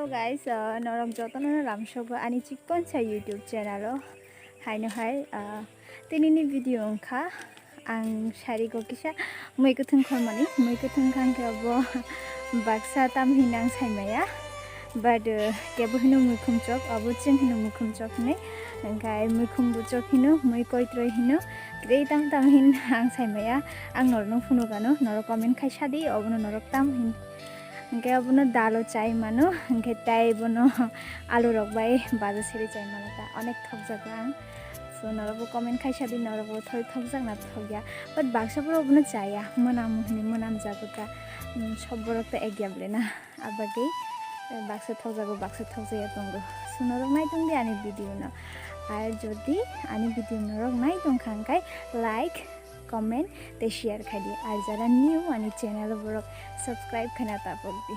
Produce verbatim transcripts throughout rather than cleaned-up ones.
Guys, uh, norok jotono ramsokgo ani chikon sa YouTube channel o. Haino hai, uh, tinini video wngkha ang sari go kisa mui kwthwng khormani, mui kwthwng khang khe obo baksa tam hin ang saimaya, but, uh, kebo hino muikhum chok, obo chwng hino muikhum chok hinwi, hwnkhe muikhum buchok hino, mui koitroi hino, kwrwi tam tam hin ang saimaya, ang norokno phunukano, norok comment khai sadi, obono norok tam hin. Hwnkhe obono dalo chai mano, hwnkhe tei bono alu rok bai baja siri chai mano ta, onek thokjago ang. So norokbo comment khai sadi, norokbo thoi thokjak na thokya. But baksa borok bono chaya, mwnam hwnwi mwnam jago ta. Hmm, sob borok ta ekya ble na. Abagwi, eh, baksa thokjago, baksa thokjaya tongo. So norok nai tongdi ani video no. Ar jodi ani video norok nai tongkha hwnkhe like, comment tei share khai di. Ar jara new ani channel borok subscribe khaina tapok di.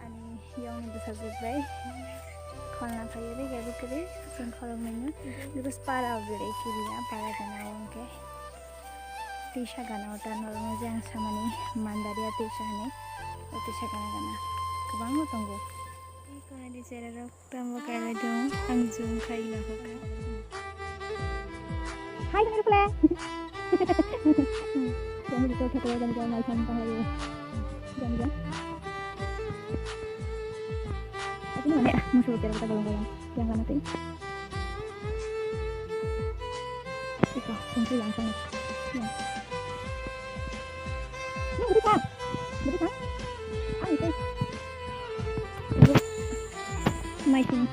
Ani yong ni bwsajwk bai kholna phaiwi rega bwkha di, chwng khoroknwi no. Because para o belai kiriya, para gana o hwnkhe tisa gana o ta norokno je ang samani mandariya tisa hinwi, o tisa gana gana kwbangma tongo. Tei kwnwi di chera rok. Tamo kailai dong, ang zoom khai na hokha. Hai, dong, rukle. Kami di kota kota dan kau mai sang tahu. Dan dan. Aku mana ya? Musuh kita kita bolong bolong. Yang mana tuh? Ito, kunci yang sana. Ya. Ini beri kah? Beri kah? Ah, itu. Maiting.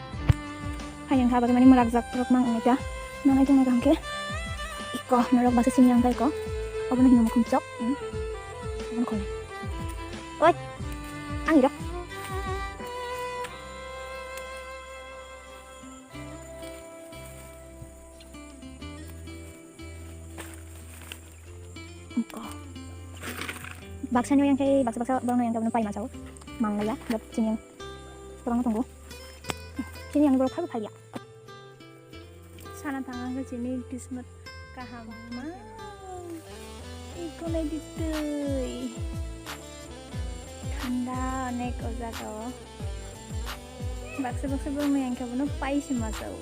Hayang kha bagwi mani mwlakjak rok mang wngwi ta. Nanai tongna kaham khe. Iko norok baksa sini yang kha iko. Obono hino mukhum chok. Hmm. Obono khole. Oi. Ang irok. Iko. Baksa ni yang khe baksa baksa borok no yang khe pai ma sao. Mang ya, but sini yang. Kwbangma tongo. Chini ani borok phaibo phaiya. Sana thang ang chini kismat kaham ma. Iko nai di twi. Thanda onek o jaga o. Baksa baksa borok no yang khe bono pai se ma sao.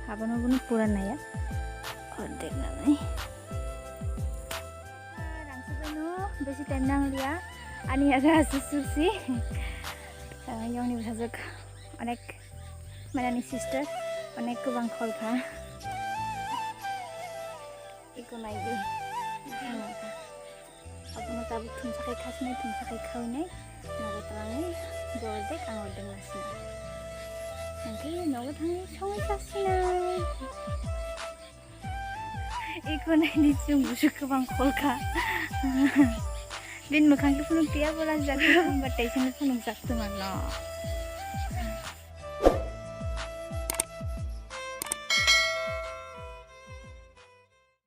Abono bono pura naya. Ordek nanai. Rang se bono besi time nang liya. Ani aga susur si. Yong ni bwsajwk onek, mane ani sister onek kwbang khol kha. Iko nai di. Abono tabuk thumsa khai khasnai, thumsa khai khainai. Nogo twlangnai, bo ordek, ang ordek nasinai. Hwnkhe nogo thangwi songwi chasinai. Iko naidi chwng busuk kwbang khol kha. Bini mwkhang khe phunuk tiya bo langjak, hwnba tei sini phunukjak twmano.